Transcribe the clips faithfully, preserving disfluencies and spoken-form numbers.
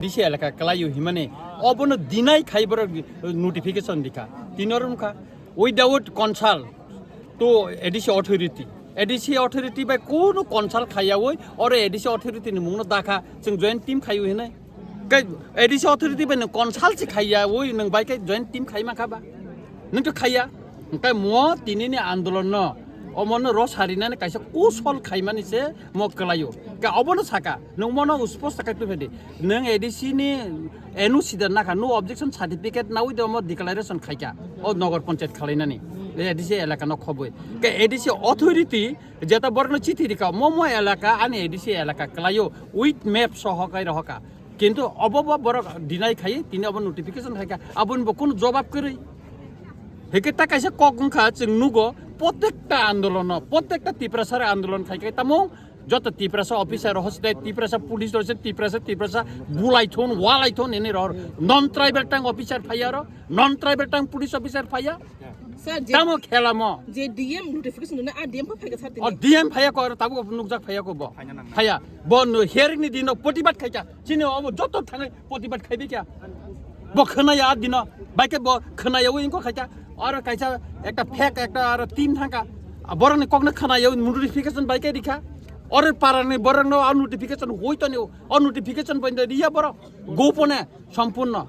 A D C elaka kwlaio himani obono deny khai borok notification dikha. Tini oro wngkha without consult to A D C authority. A D C authority bai kunu consult khaiyawi oro A D C authority ni mungno dakha chwng joint team khaio hinai. Kai A D C authority bai nwng consult se khaiyawi nwng bai kai joint team khai mankha ba? Nwng to khaiya. Hwnkhe mo tinini andolon no omono ro sarinani kaisa kusol khaimani se mo kwlaio. Ka obono saka, nwng mono usposto khai tubedi. Nwng A D C ni N O C da nakha, no objection certificate nawi de omo declaration khaika. O Nagar Panchayat khalainani. A D C elaka no khobwi. Ka A D C authority jeta borokno chithi rika, mo mo elaka ani A D C elaka kwlaio with map soho kai rohoka. Kintu obo bo borok deny khai, tini obo notification khaika, aboni bo kunu jobab kwrwi. Heke ta kaisa kok wngkha, chwng nugo, protekta andolono, protekta Tiprasara andolon khai khai tamo, joto Tiprasa officer hoste, Tiprasa police hoste, Tiprasa, Tiprasa bulai thon, walai thon, ini ror, non tribal tang officer phaiya ro, non tribal tang police officer phaiya, Sir, je, tamo khela mo. Je D M notification dona, a D M pa phaika sir O tini. D M phaiya ko, tabuk nukjak phaiya ko bo. Phaina nang. Phaiya. Bo no hearing ni dino protibad khaika. Chini omo joto thangai protibad khaibi kya. Bo khwnaya a dino. Baike bo khwnaya wi inko khaika. Oro kaisa ekta fake ekta oro team thangka. A borok ni kokno khwnaya wi notification baike dikha. Oro para ni borok no a notification hoi to ni o notification bai riya borok. Gopone. Sompurno.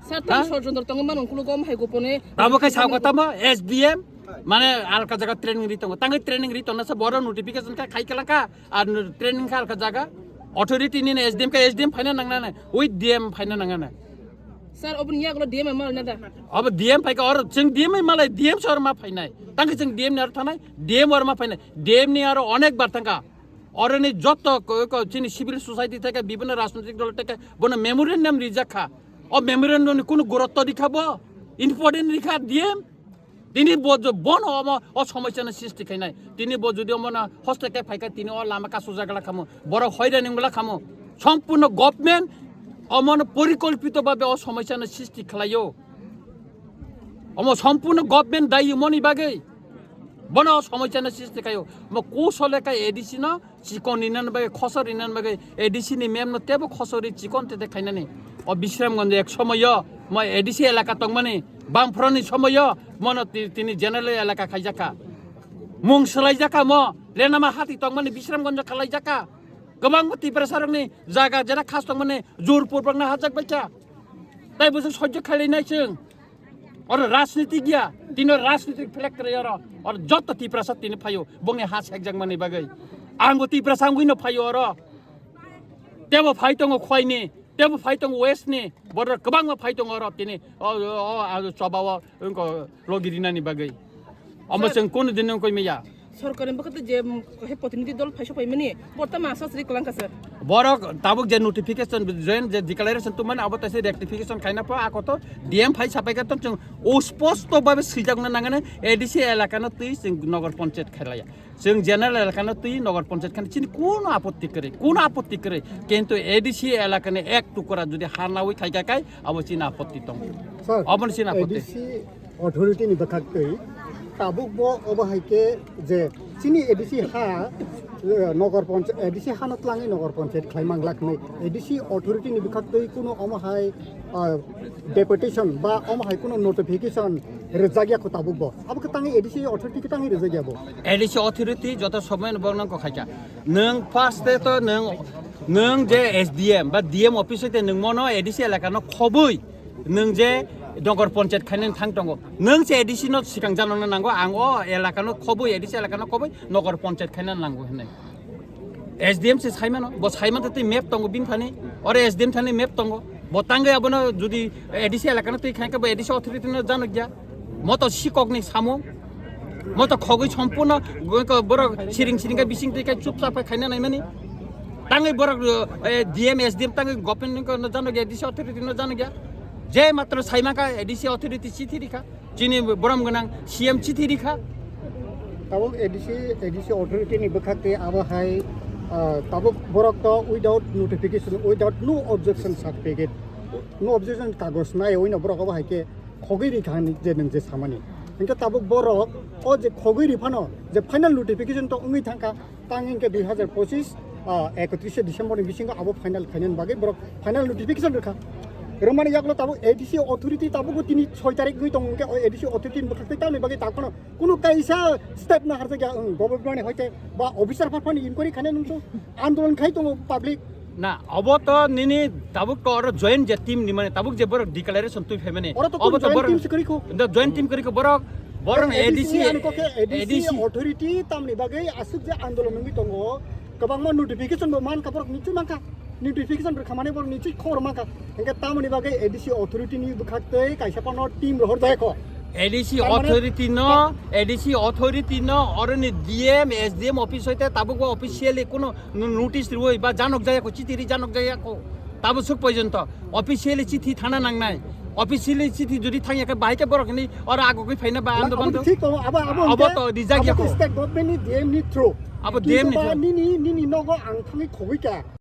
Sir, tamo Ha? Sor Chandra tongo mano kulo gom hai gopone. Tamo kai sao tamo S D M mane alka jaga training ri tongo. Tangai training ri tongna sa boro notification ka khai kala ka ar training ka alka jaga authority ni S D M ka S D M phaina nang nang ui D M phaina nang nang. Sir, obun ya gulo D M mal na da. Abo D M phai ka or cheng D M malai D M sor ma phainai. Tangai cheng D M ni ar thanai D M or ma phainai. D M ni aro onek bar thangka. Oroni joto ko, ko chini civil society theke bibhinno rajnoitik dol theke bono memorandum rijak kha. O memorandum ni kunu gurutto rikha bo, important rikha D M. Tini bo jo-, bono omo o somosyano srishti khainai. Tini bo jodi omo na hoste khe phaikha tini o lama kasu jagala khamu. Borok hoirani wngla khamu. Sompurno government omono porikolpito bhabe o somosyano srishti khlaio. Omo sompurno government dayi moni bagwi. Bono somosyano srishti khaio. Mo kusole kai A D C no chikon rinani bagwi, khosor rinani bagwi, A D C ni mem no tebo khosor ri chikon tete khainani. O Bisramganj ek somoyo, mo A D C elaka tongmani, Bamfront ni somoyo, mono ti-, tini general elaka khaijakha. Mung swlaijakha mo, Lenama hati tongmani Bisramganj khalaijakha. Kwbangma Tiprasarokni jaga jera khas tongmani Jorpur bangna hajak baikha. Tai bwswk sojjo khailai nai chwng. Oro rajniti giya. Tino rajniti phlek kwrwi oro. Oro joto Tiprasa tini phaio. Bongni ha sekjak mani bagwi. Angbo Tiprasa wngwi no phaio oro. Tebo phai tongo Khwaini. Tebo phai tongo West ni. Borok kwbangma phai tongo oro tini. O, o, o, o, choba o wngko logi rinani bagwi. Omo Sir. Chwng kunu din wngkoi maya. Sorkarni bwkhak tei je, mm, he protinidhi dol phai sopaimani, bortama asasri kwlangkha sir. Borok tabuk je notification, join je declaration tubumani abo taisa rectification khaina pho, ako to D M phai sapaikha to chwng o sposto babe swijakna nangani A D C elakano twi chwng Nagar Panchayat khailaya. Chwng general elakano twi Nagar Panchayat khani chini kuno apotti kwrwi, kuno apotti kwrwi. Kintu A D C elakani ek tukura jodi ha nawi khaikha kai, abo chini apotti tongo. Sir, Obono chini apotti. A D C authority ni bwkhak twi tabuk bo obo hai khe je chini A D C ha, eh, Nagar Panchayat, A D C ha no twlangwi Nagar Panchayat khlai mang lak hinwi A D C authority ni bwkhak twi kuno omo hai, ah, deputation ba omo hai kuno notification rwjak ya kho tabuk bo. Abo khe tangwi A D C authority khe tangwi rwjak ya bo. A D C authority joto somoy no bokno kok khaikha. Nwng first te to nwng, nwng je S D M ba D M office hoite nwng mono A D C elaka no khobwi nwng je Nagar Panchayat khaina thang tongo. Nwng se A D C no sikang janokna nango, ang o elaka no khobwi, A D C elaka no khobwi Nagar Panchayat khaina nango hinwi. S D M se saimano, bo saimano tei map tongo bini thani, oro S D M thani map tongo. Bo tangwi abono jodi A D C elaka no twi khaikha bo A D C authority no janokya. Moto sikokni samung. Moto khogwi sompurno go-, go-, borok siring siring khe bising twi khe chupchap khe khaina naimani. Tangwi borok, eh, D M, S D M tangwi government no janokya, A D C authority no janokya. Je matro saimaka A D C authority chithi rikha. Chini borom gwnang C M chithi rikha. Tabuk A D C, A D C authority ni bwkhak tei abo hai, ah, tabuk borok to without notification, without no objection certificate, no objection kagoj nai oino borok abo hai khe khogwi rikha hinwi je nwng je samani. Hinkhe tabuk borok o je khogwi riphano je final notification to wngwi thangkha, tang hinkhe dui hazar pochis Ah, ekotrishe December ni bisingo abo final khainani bagwi borok final notification rwkha. Rwmani yaklo tabuk A D C authority tabukbo tini soi tarik wngwi tongo, hwnkhe o A D C authority ni bwkhak tei tamni bagwi takhwno kunu kaisa step na harjakya, ang government ni hoite ba officer phaphani inquiry khainai nungsu andolon khai tongo public. Na, obo to nini tabuk to oro joint je team ni mane, tabuk je borok declaration twi phaimani. Oro to obo kunu to joint borok team se kwrwi kho. Da joint team kwrwi kho borok, borok A D C, A D C ani kokhe A D C A D C authority tamni bagwi aswk je andolon wngwi tongo. Kwbangma notification bo mankha, borok nichwi mankha. Notification rwkha mane borok nichwi khobor mankha. Hwnkhe tamoni bagwi A D C authority ni bwkhak tei kaisa phano team rohor jaya kho. A D C Tar mane authority no, A D C authority no, oroni D M, S D M office hoite tabuk bo officially kuno no-, notice rwui ba janok jaya kho, chiti ri janok jaya kho. Tabo suk porjonto officially chithi thana nangnai. Officially chithi jodi thangya khe bahai khe borok ni oro agogwi phaina ba Na, ando abo to bando. Thik tongo, abo, abo Abo hwnkhe, to rijak abo ya to kho. State government ni D M ni through. Abo Kintu D M ni ba through. Nini, nini nogo ang thangwi khogwi kha.